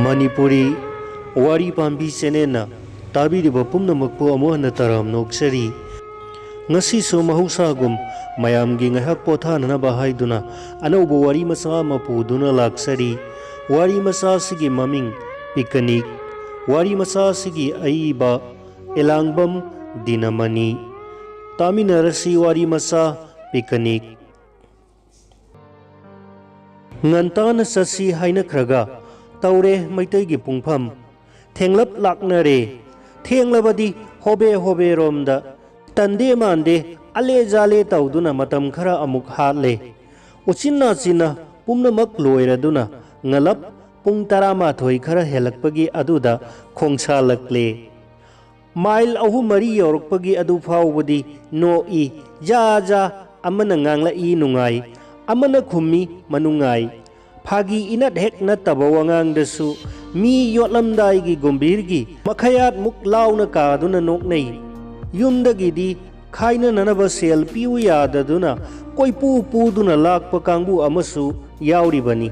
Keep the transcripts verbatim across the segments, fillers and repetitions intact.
ꯃꯅꯤꯄꯨꯔꯤ ꯋꯥꯔꯤ ꯄꯥꯝꯕꯤ ꯆꯦꯅꯦꯜꯅ ꯇꯥꯕꯤꯔꯤꯕ ꯄꯨꯝꯅꯃꯛꯄꯨ ꯑꯃꯨꯛ ꯍꯟꯅ ꯇꯔꯥꯝꯅ ꯑꯣꯛꯆꯔꯤ꯫ ꯉꯁꯤꯁꯨ ꯃꯍꯧꯁꯥꯒꯨꯝ ꯃꯌꯥꯝꯒꯤ ꯉꯥꯏꯍꯥꯛ ꯄꯣꯊꯥꯅꯅꯕ ꯍꯥꯏꯗꯨꯅ ꯑꯅꯧꯕ ꯋꯥꯔꯤ ꯃꯆꯥ ꯑꯃ ꯄꯨꯗꯨꯅ ꯂꯥꯛꯆꯔꯤ꯫ ꯋꯥꯔꯤ ꯃꯆꯥ ꯑꯁꯤꯒꯤ ꯃꯃꯤꯡ ꯄꯤꯀꯅꯤꯛ꯫ ꯋꯥꯔꯤ ꯃꯆꯥ ꯑꯁꯤꯒꯤ ꯑꯏꯕ ꯑꯦꯂꯥꯡꯕꯝ ꯗꯤꯅꯃꯅꯤ꯫ ꯇꯥꯃꯤꯟꯅꯔꯁꯤ ꯋꯥꯔꯤ ꯃꯆꯥ ꯄꯤꯀꯅꯤꯛ꯫ ꯉꯟꯇꯥꯅ ꯆꯠꯁꯤ ꯍꯥꯏꯅꯈ꯭ꯔꯒ ꯇꯧꯔꯦ ꯃꯩꯇꯩꯒꯤ ꯄꯨꯡꯐꯝ꯫ ꯊꯦꯡꯂꯞ ꯂꯥꯛꯅꯔꯦ꯫ ꯊꯦꯡꯂꯕꯗꯤ ꯍꯣꯕꯦ ꯍꯣꯕꯦꯔꯣꯝꯗ ꯇꯟꯗꯦ ꯃꯥꯟꯗꯦ ꯑꯂꯦ ꯖꯥꯂꯦ ꯇꯧꯗꯨꯅ ꯃꯇꯝ ꯈꯔ ꯑꯃꯨꯛ ꯍꯥꯠꯂꯦ꯫ ꯎꯆꯤꯟ ꯅꯥꯆꯤꯟꯅ ꯄꯨꯝꯅꯃꯛ ꯂꯣꯏꯔꯗꯨꯅ ꯉꯂꯞ ꯄꯨꯡ ꯇꯔꯥꯃꯥꯊꯣꯏ ꯈꯔ ꯍꯦꯜꯂꯛꯄꯒꯤ ꯑꯗꯨꯗ ꯈꯣꯡꯁꯥꯜꯂꯛꯂꯦ꯫ ꯃꯥꯏꯜ ꯑꯍꯨꯝ ꯃꯔꯤ ꯌꯧꯔꯛꯄꯒꯤ ꯑꯗꯨ ꯐꯥꯎꯕꯗꯤ ꯅꯣꯛꯏ, ꯖꯥ ꯖꯥ, ꯑꯃꯅ ꯉꯥꯡꯂꯛꯏ ꯅꯨꯡꯉꯥꯏ, ꯑꯃꯅ ꯈꯨꯝꯃꯤ ꯃꯅꯨꯡꯉꯥꯏ꯫ ꯐꯥꯒꯤ ꯏꯅꯠ ꯍꯦꯛ ꯅꯠꯇꯕ ꯋꯥꯉꯥꯡꯗꯁꯨ ꯃꯤ ꯌꯣꯠꯂꯝꯗꯥꯏꯒꯤ ꯒꯣꯝꯚꯤꯔꯒꯤ ꯃꯈꯌꯥꯠꯃꯨꯛ ꯂꯥꯎꯅ ꯀꯥꯗꯨꯅ ꯅꯣꯛꯅꯩ꯫ ꯌꯨꯝꯗꯒꯤꯗꯤ ꯈꯥꯏꯅꯅꯅꯕ ꯁꯦꯜ ꯄꯤꯌꯨ ꯌꯥꯗꯗꯨꯅ ꯀꯣꯏꯄꯨ ꯄꯨꯗꯨꯅ ꯂꯥꯛꯄ ꯀꯥꯡꯕꯨ ꯑꯃꯁꯨ ꯌꯥꯎꯔꯤꯕꯅꯤ꯫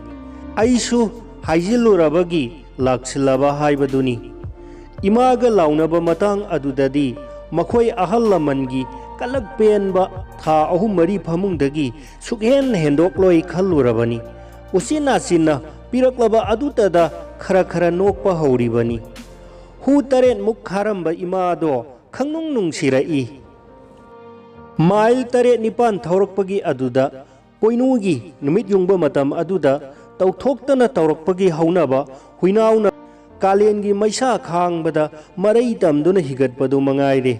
ꯑꯩꯁꯨ ꯍꯥꯏꯖꯤꯜꯂꯨꯔꯕꯒꯤ ꯂꯥꯛꯁꯤꯜꯂꯕ ꯍꯥꯏꯕꯗꯨꯅꯤ꯫ ꯏꯃꯥꯒ ꯂꯥꯎꯅꯕ ꯃꯇꯥꯡ ꯑꯗꯨꯗꯗꯤ ꯃꯈꯣꯏ ꯑꯍꯜ ꯂꯃꯟꯒꯤ ꯀꯂꯛ ꯄꯦꯟꯕ ꯊꯥ ꯑꯍꯨꯝ ꯃꯔꯤ ꯐꯃꯨꯡꯗꯒꯤ ꯁꯨꯛꯍꯦꯟ ꯍꯦꯟꯗꯣꯛꯂꯣꯏ ꯈꯜꯂꯨꯔꯕꯅꯤ꯫ ꯎꯆꯤꯟ ꯅꯥꯆꯤꯟꯅ ꯄꯤꯔꯛꯂꯕ ꯑꯗꯨꯇꯗ ꯈꯔ ꯈꯔ ꯅꯣꯛꯄ ꯍꯧꯔꯤꯕꯅꯤ꯫ ꯍꯨ ꯇꯔꯦꯠꯃꯨꯛ ꯈꯥꯔꯝꯕ ꯏꯃꯥꯗꯣ ꯈꯪꯅꯨꯡ ꯅꯨꯡꯁꯤꯔꯛꯏ꯫ ꯃꯥꯏꯜ ꯇꯔꯦꯠ ꯅꯤꯄꯥꯟ ꯊꯧꯔꯛꯄꯒꯤ ꯑꯗꯨꯗ ꯄꯣꯏꯅꯨꯒꯤ ꯅꯨꯃꯤꯠ ꯌꯨꯡꯕ ꯃꯇꯝ ꯑꯗꯨꯗ ꯇꯧꯊꯣꯛꯇꯅ ꯇꯧꯔꯛꯄꯒꯤ ꯍꯧꯅꯕ ꯍꯨꯏꯅꯥꯎꯅ ꯀꯥꯂꯦꯟꯒꯤ ꯃꯩꯁꯥ ꯈꯥꯡꯕꯗ ꯃꯔꯩ ꯇꯝꯗꯨꯅ ꯍꯤꯒꯠꯄꯗꯨ ꯃꯉꯥꯏꯔꯦ꯫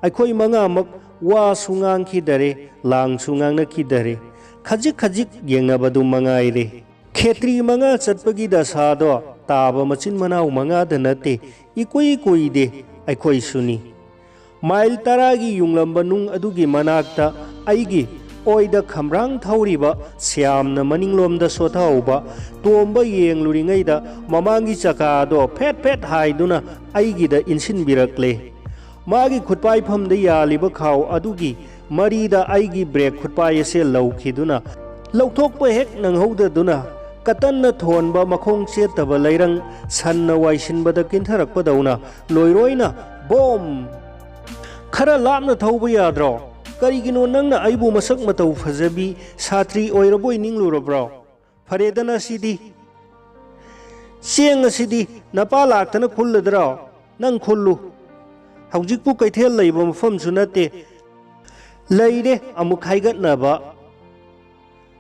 ꯑꯩꯈꯣꯏ ꯃꯉꯥꯃꯛ ꯋꯥꯁꯨ ꯉꯥꯡꯈꯤꯗꯔꯦ, ꯂꯥꯡꯁꯨ ꯉꯥꯡꯅꯈꯤꯗꯔꯦ꯫ ꯈꯖꯤꯛ ꯈꯖꯤꯛ ꯌꯦꯡꯅꯕꯗꯨ ꯃꯉꯥꯏꯔꯦ꯫ ꯈꯦꯇ꯭ꯔꯤ ꯃꯉꯥ ꯆꯠꯄꯒꯤ ꯗꯁꯥꯗꯣ ꯇꯥꯕ ꯃꯆꯤꯟ ꯃꯅꯥꯎ ꯃꯉꯥꯗ ꯅꯠꯇꯦ, ꯏꯀꯨꯏ ꯀꯨꯏꯗꯦ, ꯑꯩꯈꯣꯏꯁꯨꯅꯤ꯫ ꯃꯥꯏꯜ ꯇꯔꯥꯒꯤ ꯌꯨꯡꯂꯝꯕ ꯅꯨꯡ ꯑꯗꯨꯒꯤ ꯃꯅꯥꯛꯇ ꯑꯩꯒꯤ ꯑꯣꯏꯗ ꯈꯝꯕ꯭ꯔꯥꯡ ꯊꯧꯔꯤꯕ ꯁ꯭ꯌꯥꯝꯅ ꯃꯅꯤꯡꯂꯣꯝꯗ ꯁꯣꯊꯍꯧꯕ ꯇꯣꯝꯕ ꯌꯦꯡꯂꯨꯔꯤꯉꯩꯗ ꯃꯃꯥꯡꯒꯤ ꯆꯀꯥꯗꯣ ꯐꯦꯠ ꯐꯦꯠ ꯍꯥꯏꯗꯨꯅ ꯑꯩꯒꯤꯗ ꯏꯟꯁꯤꯟꯕꯤꯔꯛꯂꯦ꯫ ꯃꯥꯒꯤ ꯈꯨꯠꯄꯥꯏꯐꯝꯗ ꯌꯥꯜꯂꯤꯕ ꯈꯥꯎ ꯑꯗꯨꯒꯤ ꯃꯔꯤꯗ ꯑꯩꯒꯤ ꯕ꯭ꯔꯦꯛ ꯈꯨꯠꯄꯥꯏ ꯑꯁꯦ ꯂꯧꯈꯤꯗꯨꯅ, ꯂꯧꯊꯣꯛꯄ ꯍꯦꯛ ꯅꯪꯍꯧꯗꯗꯨꯅ, ꯀꯇꯟꯅ ꯊꯣꯟꯕ ꯃꯈꯣꯡ ꯆꯦꯠꯇꯕ ꯂꯩꯔꯪ ꯁꯟꯅ ꯋꯥꯏꯁꯤꯟꯕꯗ ꯀꯤꯟꯊꯔꯛꯄꯗꯧꯅ ꯂꯣꯏꯔꯣꯏꯅ ꯕꯣꯝ! "ꯈꯔ ꯂꯥꯞꯅ ꯊꯧꯕ ꯌꯥꯗ꯭ꯔꯣ? ꯀꯔꯤꯒꯤꯅꯣ ꯅꯪꯅ ꯑꯩꯕꯨ ꯃꯁꯛ ꯃꯇꯧ ꯐꯖꯕꯤ ꯁꯥꯇ꯭ꯔꯤ ꯑꯣꯏꯔꯕꯣꯏ ꯅꯤꯡꯂꯨꯔꯕ꯭ꯔꯣ? ꯐꯔꯦꯗꯅ ꯁꯤꯗꯤ꯫ ꯆꯦꯡ ꯑꯁꯤꯗꯤ ꯅꯄꯥ ꯂꯥꯛꯇꯅ ꯈꯨꯜꯂꯗ꯭ꯔꯣ? ꯅꯪ ꯈꯨꯜꯂꯨ꯫ ꯍꯧꯖꯤꯛꯄꯨ ꯀꯩꯊꯦꯜ ꯂꯩꯕ ꯃꯐꯝꯁꯨ ꯅꯠꯇꯦ꯫ ꯂꯩꯔꯦ ꯑꯃꯨꯛ ꯍꯥꯏꯒꯠꯅꯕ꯫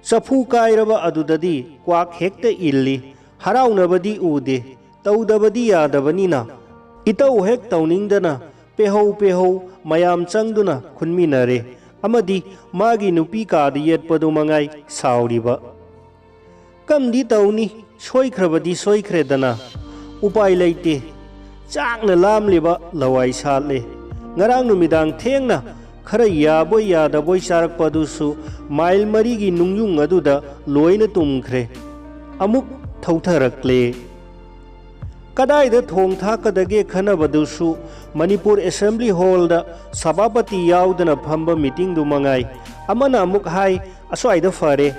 ꯆꯐꯨ ꯀꯥꯏꯔꯕ ꯑꯗꯨꯗꯗꯤ ꯀ꯭ꯋꯥꯛ ꯍꯦꯛꯇ ꯏꯜꯂꯤ꯫ ꯍꯔꯥꯎꯅꯕꯗꯤ ꯎꯗꯦ꯫ ꯇꯧꯗꯕꯗꯤ ꯌꯥꯗꯕꯅꯤꯅ ꯏꯇꯧ ꯍꯦꯛ ꯇꯧꯅꯤꯡꯗꯅ ꯄꯦꯍꯧ ꯄꯦꯍꯧ ꯃꯌꯥꯝ ꯆꯪꯗꯨꯅ ꯈꯨꯟꯃꯤꯟꯅꯔꯦ꯫ ꯑꯃꯗꯤ ꯃꯥꯒꯤ ꯅꯨꯄꯤ ꯀꯥꯗ ꯌꯦꯠꯄꯗꯨ ꯃꯉꯥꯏ ꯁꯥꯎꯔꯤꯕ꯫ ꯀꯝꯗꯤ ꯇꯧꯅꯤ, ꯁꯣꯏꯈ꯭ꯔꯕꯗꯤ ꯁꯣꯏꯈ꯭ꯔꯦꯗꯅ꯫ ꯎꯄꯥꯏ ꯂꯩꯇꯦ꯫ ꯆꯥꯛꯅ ꯂꯥꯝꯂꯤꯕ ꯂꯋꯥꯏ ꯁꯥꯠꯂꯦ꯫ ꯉꯔꯥꯡ ꯅꯨꯃꯤꯗꯥꯡ ꯊꯦꯡꯅ ꯈꯔ ꯌꯥꯕꯣꯏ ꯌꯥꯗꯕꯣꯏ ꯆꯥꯔꯛꯄ ꯑꯗꯨꯁꯨ ꯃꯥꯏꯜ ꯃꯔꯤꯒꯤ ꯅꯨꯡꯌꯨꯡ ꯑꯗꯨꯗ ꯂꯣꯏꯅ ꯇꯨꯝꯈ꯭ꯔꯦ꯫ ꯑꯃꯨꯛ ꯊꯧꯊꯔꯛꯂꯦ꯫ ꯀꯗꯥꯏꯗ ꯊꯣꯡ ꯊꯥꯛꯀꯗꯒꯦ ꯈꯟꯅꯕꯗꯨꯁꯨ ꯃꯅꯤꯄꯨꯔ ꯑꯦꯁꯦꯝꯕ꯭ꯂꯤ ꯍꯣꯜꯗ ꯁꯚꯥꯄꯇꯤ ꯌꯥꯎꯗꯅ ꯐꯝꯕ ꯃꯤꯇꯤꯡꯗꯨ ꯃꯉꯥꯏ꯫ ꯑꯃꯅ ꯑꯃꯨꯛ ꯍꯥꯏ, "ꯑꯁ꯭ꯋꯥꯏꯗ ꯐꯔꯦ,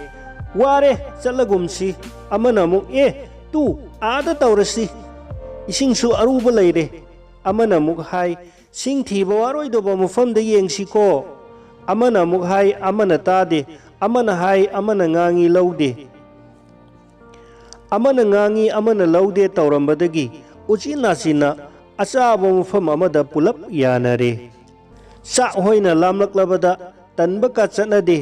ꯋꯥꯔꯦ, ꯆꯠꯂꯒꯨꯝꯁꯤ"꯫ ꯑꯃꯅ ꯑꯃꯨꯛ, "ꯑꯦ, ꯇꯨ, ꯑꯥꯗ ꯇꯧꯔꯁꯤ, ꯏꯁꯤꯡꯁꯨ ꯑꯔꯨꯕ ꯂꯩꯔꯦ"꯫ ꯑꯃꯅ ꯑꯃꯨꯛ ꯍꯥꯏ, "ꯁꯤꯡ ꯊꯤꯕ ꯋꯥꯔꯣꯏꯗꯧꯕ ꯃꯐꯝꯗ ꯌꯦꯡꯁꯤꯀꯣ"꯫ ꯑꯃꯅ ꯑꯃꯨꯛ ꯍꯥꯏ, ꯑꯃꯅ ꯇꯥꯗꯦ꯫ ꯑꯃꯅ ꯍꯥꯏ, ꯑꯃꯅ ꯉꯥꯡꯉꯤ, ꯂꯧꯗꯦ꯫ ꯑꯃꯅ ꯉꯥꯡꯉꯤ, ꯑꯃꯅ ꯂꯧꯗꯦ ꯇꯧꯔꯝꯕꯗꯒꯤ ꯎꯆꯤꯟ ꯅꯥꯆꯤꯟꯅ ꯑꯆꯥꯕ ꯃꯐꯝ ꯑꯃꯗ ꯄꯨꯂꯞ ꯌꯥꯅꯔꯦ꯫ ꯆꯥꯛ ꯍꯣꯏꯅ ꯂꯥꯝꯂꯛꯂꯕꯗ ꯇꯟꯕ ꯀꯥ ꯆꯠꯅꯗꯦ꯫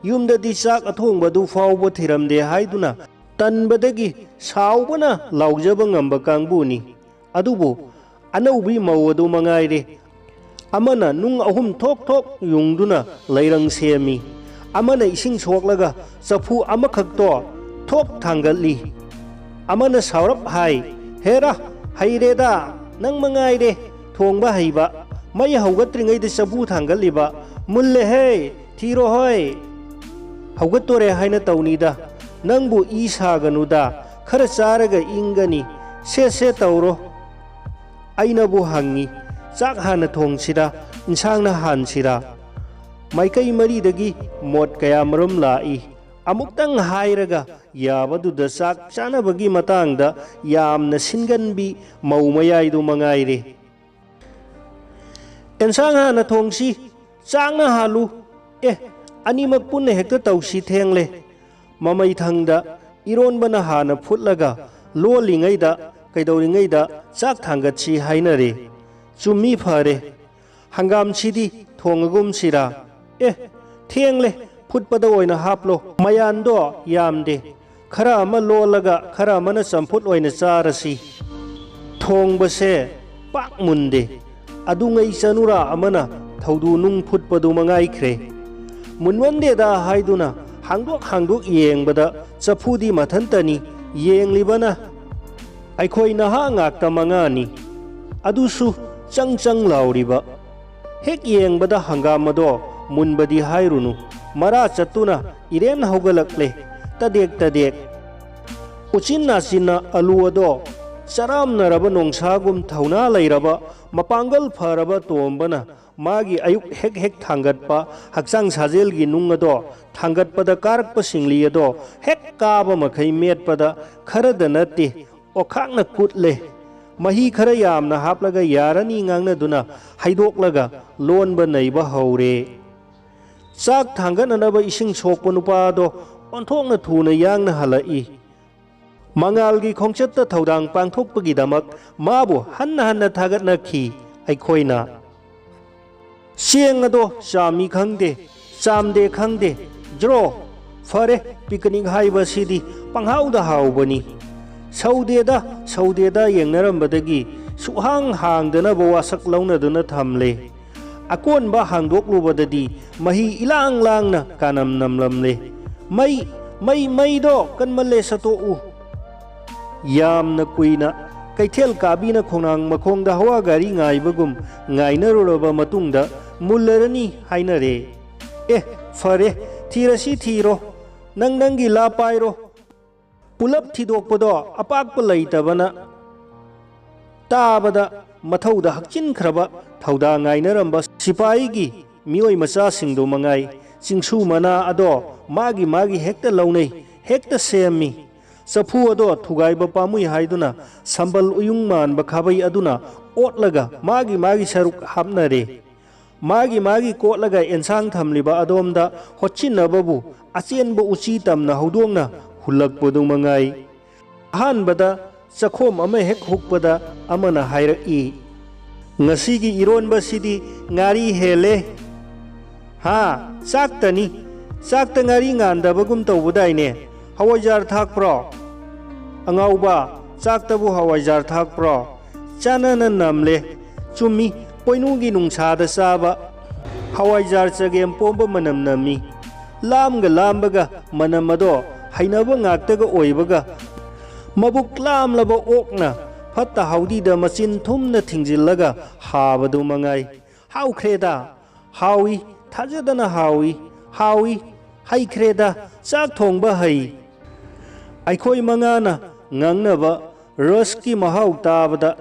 ꯌꯨꯝꯗꯗꯤ ꯆꯥꯛ ꯑꯊꯣꯡꯕꯗꯨ ꯐꯥꯎꯕ ꯊꯤꯔꯝꯗꯦ ꯍꯥꯏꯗꯨꯅ ꯇꯟꯕꯗꯒꯤ ꯁꯥꯎꯕꯅ ꯂꯥꯎꯖꯕ ꯉꯝꯕ ꯀꯥꯡꯕꯨꯅꯤ꯫ ꯑꯗꯨꯕꯨ ꯑꯅꯧꯕꯤ ꯃꯧ ꯑꯗꯨ ꯃꯉꯥꯏꯔꯦ꯫ ꯑꯃꯅ ꯅꯨꯡ ꯑꯍꯨꯝ ꯊꯣꯛ ꯊꯣꯛ ꯌꯨꯡꯗꯨꯅ ꯂꯩꯔꯪ ꯁꯦꯝꯃꯤ꯫ ꯑꯃꯅ ꯏꯁꯤꯡ ꯁꯣꯛꯂꯒ ꯆꯐꯨ ꯑꯃꯈꯛꯇꯣ ꯊꯣꯛ ꯊꯥꯡꯒꯠꯂꯤ꯫ ꯑꯃꯅ ꯁꯥꯎꯔꯞ ꯍꯥꯏ, "ꯍꯦꯔꯥ, ꯍꯩꯔꯦꯗ, ꯅꯪ ꯃꯉꯥꯏꯔꯦ ꯊꯣꯡꯕ ꯍꯩꯕ꯫ ꯃꯩ ꯍꯧꯒꯠꯇ꯭ꯔꯤꯉꯩꯗ ꯆꯐꯨ ꯊꯥꯡꯒꯠꯂꯤꯕ꯫ ꯃꯨꯜꯂꯦꯍꯦ, ꯊꯤꯔꯣꯍꯣꯏ꯫ ꯍꯧꯒꯠꯇꯣꯔꯦ ꯍꯥꯏꯅ ꯇꯧꯅꯤꯗ꯫ ꯅꯪꯕꯨ ꯏ ꯁꯥꯒꯅꯨꯗ, ꯈꯔ ꯆꯥꯔꯒ ꯏꯪꯒꯅꯤ꯫ ꯁꯦ ꯁꯦ ꯇꯧꯔꯣ꯫" ꯑꯩꯅꯕꯨ ꯍꯪꯉꯤ, "ꯆꯥꯛ ꯍꯥꯟꯅ ꯊꯣꯡꯁꯤꯔꯥ, ꯏꯟꯁꯥꯡꯅ ꯍꯥꯟꯁꯤꯔꯥ?" ꯃꯥꯏꯀꯩ ꯃꯔꯤꯗꯒꯤ ꯃꯣꯠ ꯀꯌꯥ ꯃꯔꯨꯝ ꯂꯥꯛꯏ꯫ ꯑꯃꯨꯛꯇꯪ ꯍꯥꯏꯔꯒ ꯌꯥꯕꯗꯨꯗ ꯆꯥꯛ ꯆꯥꯅꯕꯒꯤ ꯃꯇꯥꯡꯗ ꯌꯥꯝꯅ ꯁꯤꯟꯒꯟꯕꯤ ꯃꯧ ꯃꯌꯥꯏꯗꯨ ꯃꯉꯥꯏꯔꯦ꯫ "ꯑꯦꯟꯁꯥꯡ ꯍꯥꯟꯅ ꯊꯣꯡꯁꯤ, ꯆꯥꯛꯅ ꯍꯥꯜꯂꯨ꯫ ꯑꯦ, ꯑꯅꯤꯃꯛ ꯄꯨꯟꯅ ꯍꯦꯛꯇ ꯇꯧꯁꯤ, ꯊꯦꯡꯂꯦ꯫" ꯃꯃꯩꯊꯪꯗ ꯏꯔꯣꯟꯕꯅ ꯍꯥꯟꯅ ꯐꯨꯠꯂꯒ ꯂꯣꯜꯂꯤꯉꯩꯗ, ꯀꯩꯗꯧꯔꯤꯉꯩꯗ ꯆꯥꯛ ꯊꯥꯡꯒꯠꯁꯤ ꯍꯥꯏꯅꯔꯦ꯫ "ꯆꯨꯝꯃꯤ, ꯐꯔꯦ꯫ ꯍꯪꯒꯥꯝꯁꯤꯗꯤ ꯊꯣꯡꯉꯒꯨꯝꯁꯤꯔꯥ?" "ꯑꯦ, ꯊꯦꯡꯂꯦ, ꯐꯨꯠꯄꯗ ꯑꯣꯏꯅ ꯍꯥꯞꯂꯣ꯫ ꯃꯌꯥꯟꯗꯣ ꯌꯥꯝꯗꯦ, ꯈꯔ ꯑꯃ ꯂꯣꯜꯂꯒ ꯈꯔ ꯑꯃꯅ ꯆꯝꯐꯨꯠ ꯑꯣꯏꯅ ꯆꯥꯔꯁꯤ꯫ ꯊꯣꯡꯕꯁꯦ ꯄꯥꯛ ꯃꯨꯟꯗꯦ꯫ ꯑꯗꯨꯉꯩ ꯆꯅꯨꯔꯥ ꯑꯃꯅ ꯊꯧꯗꯨ ꯅꯨꯡ ꯐꯨꯠꯄꯗꯨ ꯃꯉꯥꯏꯈ꯭ꯔꯦ꯫ ꯃꯨꯟꯃꯟꯗꯦꯗ ꯍꯥꯏꯗꯨꯅ ꯍꯥꯡꯗꯣꯛ ꯍꯥꯡꯗꯣꯛ ꯌꯦꯡꯕꯗ ꯆꯐꯨꯗꯤ ꯃꯊꯟꯇꯅꯤ꯫ ꯌꯦꯡꯂꯤꯕꯅ ꯑꯩꯈꯣꯏ ꯅꯍꯥ ꯉꯥꯛꯇ ꯃꯉꯥꯅꯤ꯫ ꯑꯗꯨꯁꯨ ꯆꯪ ꯆꯪ ꯂꯥꯎꯔꯤꯕ꯫ ꯍꯦꯛ ꯌꯦꯡꯕꯗ ꯍꯪꯒꯥꯝ ꯑꯗꯣ ꯃꯨꯟꯕꯗꯤ ꯍꯥꯏꯔꯨꯅꯨ, ꯃꯔꯥ ꯆꯠꯇꯨꯅ ꯏꯔꯦꯟ ꯍꯧꯒꯠꯂꯛꯂꯦ, ꯇꯗꯦꯛ ꯇꯗꯦꯛ꯫ ꯎꯆꯤꯟ ꯅꯥꯆꯤꯟꯅ ꯑꯂꯨ ꯑꯗꯣ ꯆꯔꯥꯝꯅꯔꯕ ꯅꯣꯡꯁꯥꯒꯨꯝ ꯊꯧꯅꯥ ꯂꯩꯔꯕ, ꯃꯄꯥꯡꯒꯜ ꯐꯔꯕ ꯇꯣꯝꯕꯅ ꯃꯥꯒꯤ ꯑꯌꯨꯛ ꯍꯦꯛ ꯍꯦꯛ ꯊꯥꯡꯒꯠꯄ ꯍꯛꯆꯥꯡ ꯁꯥꯖꯦꯜꯒꯤ ꯅꯨꯡ ꯑꯗꯣ ꯊꯥꯡꯒꯠꯄꯗ ꯀꯥꯔꯛꯄ ꯁꯤꯡꯂꯤ ꯑꯗꯣ ꯍꯦꯛ ꯀꯥꯕ ꯃꯈꯩ ꯃꯦꯠꯄꯗ ꯈꯔꯗ ꯅꯠꯇꯦ, ꯑꯣꯈꯥꯛꯅ ꯀꯨꯠꯂꯦ꯫ ꯃꯍꯤ ꯈꯔ ꯌꯥꯝꯅ ꯍꯥꯞꯂꯒ ꯌꯥꯔꯅꯤ ꯉꯥꯡꯅꯗꯨꯅ ꯍꯩꯗꯣꯛꯂꯒ ꯂꯣꯟꯕ ꯅꯩꯕ ꯍꯧꯔꯦ꯫ ꯆꯥꯛ ꯊꯥꯡꯒꯠꯅꯅꯕ ꯏꯁꯤꯡ ꯁꯣꯛꯄ ꯅꯨꯄꯥ ꯑꯗꯣ ꯑꯣꯟꯊꯣꯛꯅ ꯊꯨꯅ ꯌꯥꯡꯅ ꯍꯜꯂꯛꯏ꯫ ꯃꯉꯥꯜꯒꯤ ꯈꯣꯡꯆꯠꯇ ꯊꯧꯗꯥꯡ ꯄꯥꯡꯊꯣꯛꯄꯒꯤꯗꯃꯛ ꯃꯥꯕꯨ ꯍꯟꯅ ꯍꯟꯅ ꯊꯥꯒꯠꯅꯈꯤ ꯑꯩꯈꯣꯏꯅ꯫ ꯆꯦꯡ ꯑꯗꯣ ꯆꯥꯝꯃꯤ ꯈꯪꯗꯦ, ꯆꯥꯝꯗꯦ ꯈꯪꯗꯦ, ꯖ꯭ꯔꯣ꯫ ꯐꯔꯦ, ꯄꯤꯀꯅꯤꯛ ꯍꯥꯏꯕꯁꯤꯗꯤ ꯄꯪꯍꯥꯎꯗ ꯍꯥꯎꯕꯅꯤ꯫ ꯁꯧꯗꯦꯗ, ꯁꯧꯗꯦꯗ ꯌꯦꯡꯅꯔꯝꯕꯗꯒꯤ ꯁꯨꯛꯍꯥꯡ ꯍꯥꯡꯗꯅꯕ ꯋꯥꯁꯛ ꯂꯧꯅꯗꯨꯅ ꯊꯝꯂꯦ꯫ ꯑꯀꯣꯟꯕ ꯍꯥꯡꯗꯣꯛꯂꯨꯕꯗꯗꯤ ꯃꯍꯤ ꯏꯂꯥꯡ ꯂꯥꯡꯅ ꯀꯥꯅꯝ ꯅꯝꯂꯝꯂꯦ꯫ "ꯃꯩ, ꯃꯩ, ꯃꯩꯗꯣ ꯀꯟꯃꯜꯂꯦ, ꯁꯠꯇꯣꯛꯎ꯫" ꯌꯥꯝꯅ ꯀꯨꯏꯅ ꯀꯩꯊꯦꯜ ꯀꯥꯕꯤꯅ ꯈꯣꯡꯅꯥꯡ ꯃꯈꯣꯡꯗ ꯍꯋꯥ ꯒꯥꯔꯤ ꯉꯥꯏꯕꯒꯨꯝ ꯉꯥꯏꯅꯔꯨꯔꯕ ꯃꯇꯨꯡꯗ ꯃꯨꯜꯂꯔꯅꯤ ꯍꯥꯏꯅꯔꯦ꯫ "ꯑꯦ, ꯐꯔꯦ, ꯊꯤꯔꯁꯤ ꯊꯤꯔꯣ, ꯅꯪ ꯅꯪꯒꯤ ꯂꯥ ꯄꯥꯏꯔꯣ"꯫ ꯄꯨꯂꯞ ꯊꯤꯗꯣꯛꯄꯗꯣ ꯑꯄꯥꯛꯄ ꯂꯩꯇꯕꯅ ꯇꯥꯕꯗ ꯃꯊꯧꯗ ꯍꯛꯆꯤꯟꯈ꯭ꯔꯕ ꯊꯧꯗꯥ ꯉꯥꯏꯅꯔꯝꯕ ꯁꯤꯄꯥꯍꯤꯒꯤ ꯃꯤꯑꯣꯏ ꯃꯆꯥꯁꯤꯡꯗꯨ ꯃꯉꯥꯏ ꯆꯤꯡꯁꯨ ꯃꯅꯥ ꯑꯗꯣ ꯃꯥꯒꯤ ꯃꯥꯒꯤ ꯍꯦꯛꯇ ꯂꯧꯅꯩ, ꯍꯦꯛꯇ ꯁꯦꯝꯃꯤ꯫ ꯆꯐꯨ ꯑꯗꯣ ꯊꯨꯒꯥꯏꯕ ꯄꯥꯝꯃꯨꯏ ꯍꯥꯏꯗꯨꯅ ꯁꯝꯕꯜ ꯎꯌꯨꯡ ꯃꯥꯟꯕ ꯈꯥꯕꯩ ꯑꯗꯨꯅ ꯑꯣꯠꯂꯒ ꯃꯥꯒꯤ ꯃꯥꯒꯤ ꯁꯔꯨꯛ ꯍꯥꯞꯅꯔꯦ꯫ ꯃꯥꯒꯤ ꯃꯥꯒꯤ ꯀꯣꯠꯂꯒ ꯑꯦꯟꯁꯥꯡ ꯊꯝꯂꯤꯕ ꯑꯗꯣꯝꯗ ꯍꯣꯠꯆꯤꯟꯅꯕꯕꯨ ꯑꯆꯦꯟꯕ ꯎꯆꯤ ꯇꯝꯅ ꯍꯧꯗꯣꯡꯅ ꯍꯨꯜꯂꯛꯄꯗꯨ ꯃꯉꯥꯏ꯫ ꯑꯍꯥꯟꯕꯗ ꯆꯈꯣꯝ ꯑꯃ ꯍꯦꯛ ꯍꯨꯛꯄꯗ ꯑꯃꯅ ꯍꯥꯏꯔꯛꯏ, "ꯉꯁꯤꯒꯤ ꯏꯔꯣꯟꯕꯁꯤꯗꯤ ꯉꯥꯔꯤ ꯍꯦꯜꯂꯦ"꯫ "ꯍꯥ? ꯆꯥꯛꯇꯅꯤ꯫ ꯆꯥꯛꯇ ꯉꯥꯔꯤ ꯉꯥꯟꯗꯕꯒꯨꯝ ꯇꯧꯕꯗꯥꯏꯅꯦ? ꯍꯋꯥꯏꯖꯥꯔ ꯊꯥꯛꯄ꯭ꯔꯣ?" "ꯑꯉꯥꯎꯕ, ꯆꯥꯛꯇꯕꯨ ꯍꯋꯥꯏꯖꯥꯔ ꯊꯥꯛꯄ꯭ꯔꯣ? ꯆꯥꯅꯅ ꯅꯝꯂꯦ꯫ ꯆꯨꯝꯃꯤ, ꯄꯣꯏꯅꯨꯒꯤ ꯅꯨꯡꯁꯥꯗ ꯆꯥꯕ ꯍꯋꯥꯏꯖꯥꯔ ꯆꯒꯦꯝ ꯄꯣꯝꯕ ꯃꯅꯝ ꯅꯝꯃꯤ꯫ ꯂꯥꯝꯒ ꯂꯥꯝꯕꯒ ꯃꯅꯝ ꯑꯗꯣ ꯍꯩꯅꯕ ꯉꯥꯛꯇꯒ ꯑꯣꯏꯕꯒ, ꯃꯕꯨꯛ ꯂꯥꯝꯂꯕ ꯑꯣꯛꯅ ꯐꯠꯇ ꯍꯥꯎꯗꯤꯗ ꯃꯆꯤꯟ ꯊꯨꯝꯅ ꯊꯤꯡꯖꯤꯜꯂꯒ ꯍꯥꯕꯗꯨ ꯃꯉꯥꯏ꯫ ꯍꯥꯎꯈ꯭ꯔꯦꯗ, ꯍꯥꯎꯏ, ꯊꯥꯖꯗꯅ ꯍꯥꯎꯏ, ꯍꯥꯎꯏ, ꯍꯩꯈ꯭ꯔꯦꯗ, ꯆꯥꯛ ꯊꯣꯡꯕ ꯍꯩ"꯫ ꯑꯩꯈꯣꯏ ꯃꯉꯥꯅ ꯉꯥꯡꯅꯕ ꯔꯁꯀꯤ ꯃꯍꯥꯎ ꯇꯥꯕꯗ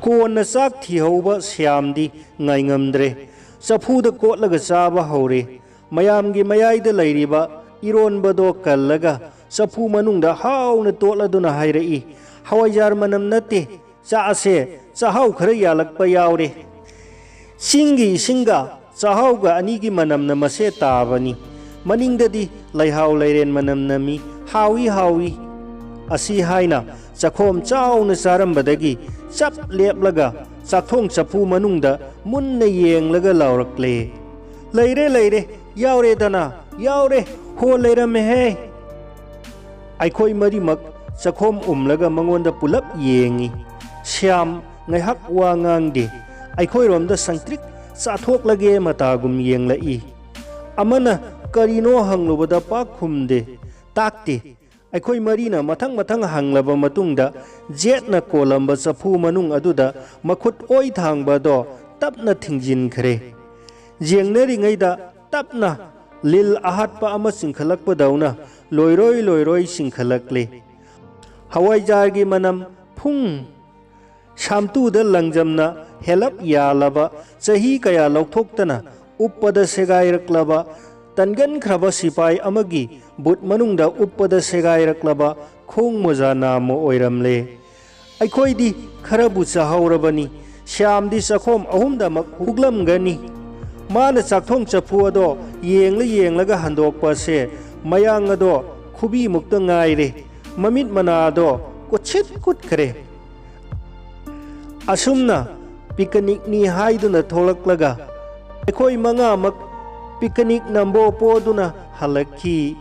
ꯀꯣꯟꯅ ꯆꯥꯛ ꯊꯤꯍꯧꯕ ꯁ꯭ꯌꯥꯝꯗꯤ ꯉꯥꯏꯉꯝꯗ꯭ꯔꯦ꯫ ꯆꯐꯨꯗ ꯀꯣꯠꯂꯒ ꯆꯥꯕ ꯍꯧꯔꯦ꯫ ꯃꯌꯥꯝꯒꯤ ꯃꯌꯥꯏꯗ ꯂꯩꯔꯤꯕ ꯏꯔꯣꯟꯕꯗꯣ ꯀꯜꯂꯒ ꯆꯐꯨ ꯃꯅꯨꯡꯗ ꯍꯥꯎꯅ ꯇꯣꯠꯂꯗꯨꯅ ꯍꯥꯏꯔꯛꯏ, "ꯍꯋꯥꯏꯖꯥꯔ ꯃꯅꯝ ꯅꯠꯇꯦ, ꯆꯥꯛ ꯑꯁꯦ ꯆꯥꯛꯍꯥꯎ ꯈꯔ ꯌꯥꯜꯂꯛꯄ ꯌꯥꯎꯔꯦ꯫ ꯆꯤꯡꯒꯤ ꯏꯁꯤꯡꯒ ꯆꯥꯛꯍꯥꯎꯒ ꯑꯅꯤꯒꯤ ꯃꯅꯝꯅ ꯃꯁꯦ ꯇꯥꯕꯅꯤ꯫ ꯃꯅꯤꯡꯗꯗꯤ ꯂꯩꯍꯥꯎ ꯂꯩꯔꯦꯟ ꯃꯅꯝ ꯅꯝꯃꯤ꯫ ꯍꯥꯎꯏ, ꯍꯥꯎꯏ"꯫ ꯑꯁꯤ ꯍꯥꯏꯅ ꯆꯈꯣꯝ ꯆꯥꯎꯅ ꯆꯥꯔꯝꯕꯗꯒꯤ ꯆꯞ ꯂꯦꯞꯂꯒ ꯆꯥꯛꯊꯣꯡ ꯆꯐꯨ ꯃꯅꯨꯡꯗ ꯃꯨꯟꯅ ꯌꯦꯡꯂꯒ ꯂꯥꯎꯔꯛꯂꯦ, "ꯂꯩꯔꯦ, ꯂꯩꯔꯦ, ꯌꯥꯎꯔꯦꯗꯅ, ꯌꯥꯎꯔꯦ, ꯍꯣ ꯂꯩꯔꯝꯃꯦꯍꯦ"꯫ ꯑꯩꯈꯣꯏ ꯃꯔꯤꯃꯛ ꯆꯈꯣꯝ ꯎꯝꯂꯒ ꯃꯉꯣꯟꯗ ꯄꯨꯂꯞ ꯌꯦꯡꯉꯤ꯫ ꯁ꯭ꯌꯥꯝ ꯉꯥꯏꯍꯥꯛ ꯋꯥ ꯉꯥꯡꯗꯦ꯫ ꯑꯩꯈꯣꯏꯔꯣꯝꯗ ꯁꯪꯇ꯭ꯔꯤꯛ ꯆꯥꯊꯣꯛꯂꯒꯦ ꯃꯇꯥꯒꯨꯝ ꯌꯦꯡꯂꯛꯏ꯫ ꯑꯃꯅ ꯀꯔꯤꯅꯣ ꯍꯪꯂꯨꯕꯗ ꯄꯥꯛ ꯈꯨꯝꯗꯦ, ꯇꯥꯛꯇꯦ꯫ ꯑꯩꯈꯣꯏ ꯃꯔꯤꯅ ꯃꯊꯪ ꯃꯊꯪ ꯍꯪꯂꯕ ꯃꯇꯨꯡꯗ, ꯖꯦꯠꯅ ꯀꯣꯜꯂꯝꯕ ꯆꯐꯨ ꯃꯅꯨꯡ ꯑꯗꯨꯗ ꯃꯈꯨꯠ ꯑꯣꯏ ꯊꯥꯡꯕ ꯑꯗꯣ ꯇꯞꯅ ꯊꯤꯡꯖꯤꯟꯈ꯭ꯔꯦ꯫ ꯌꯦꯡꯅꯔꯤꯉꯩꯗ ꯇꯞꯅ ꯂꯤꯜ ꯑꯍꯥꯠꯄ ꯑꯃ ꯆꯤꯡꯈꯠꯂꯛꯄꯗꯧꯅ ꯂꯣꯏꯔꯣꯏ ꯂꯣꯏꯔꯣꯏ ꯆꯤꯡꯈꯠꯂꯛꯂꯦ꯫ ꯍꯋꯥꯏꯖꯥꯔꯒꯤ ꯃꯅꯝ ꯐꯨꯡ ꯁꯥꯝꯇꯨꯗ ꯂꯪꯖꯝꯅ ꯍꯦꯜꯂꯞ ꯌꯥꯜꯂꯕ, ꯆꯍꯤ ꯀꯌꯥ ꯂꯧꯊꯣꯛꯇꯅ ꯎꯞꯄꯗ ꯁꯦꯒꯥꯏꯔꯛꯂꯕ, ꯇꯟꯒꯟꯈ꯭ꯔꯕ ꯁꯤꯄꯥꯏ ꯑꯃꯒꯤ ꯕꯨꯠ ꯃꯅꯨꯡꯗ ꯎꯞꯄꯗ ꯁꯦꯒꯥꯏꯔꯛꯂꯕ ꯈꯣꯡ ꯃꯣꯖꯥ ꯅꯥꯝꯃ ꯑꯣꯏꯔꯝꯂꯦ꯫ ꯑꯩꯈꯣꯏꯗꯤ ꯈꯔꯕꯨ ꯆꯥꯍꯧꯔꯕꯅꯤ꯫ ꯁ꯭ꯌꯥꯝꯗꯤ ꯆꯥꯛꯈꯣꯝ ꯑꯍꯨꯝꯗꯃꯛ ꯍꯨꯛꯂꯝꯒꯅꯤ꯫ ꯃꯥꯅ ꯆꯥꯛꯊꯣꯡ ꯆꯐꯨ ꯑꯗꯣ ꯌꯦꯡꯂ ꯌꯦꯡꯂꯒ ꯍꯟꯗꯣꯛꯄꯁꯦ ꯃꯌꯥꯡ ꯑꯗꯣ ꯈꯨꯕꯤꯃꯨꯛꯇ ꯉꯥꯏꯔꯦ꯫ ꯃꯃꯤꯠ ꯃꯅꯥ ꯑꯗꯣ ꯀꯨꯠꯁꯤꯠ ꯀꯨꯠꯈ꯭ꯔꯦ꯫ ꯑꯁꯨꯝꯅ ꯄꯤꯀꯅꯤꯛꯅꯤ ꯍꯥꯏꯗꯨꯅ ꯊꯣꯛꯂꯛꯂꯒ ꯑꯩꯈꯣꯏ ꯃꯉꯥꯃꯛ ꯄꯤꯀꯅꯤꯛ ꯅꯝꯕꯣ ꯄꯣꯗꯨꯅ ꯍꯜꯂꯛꯈꯤ꯫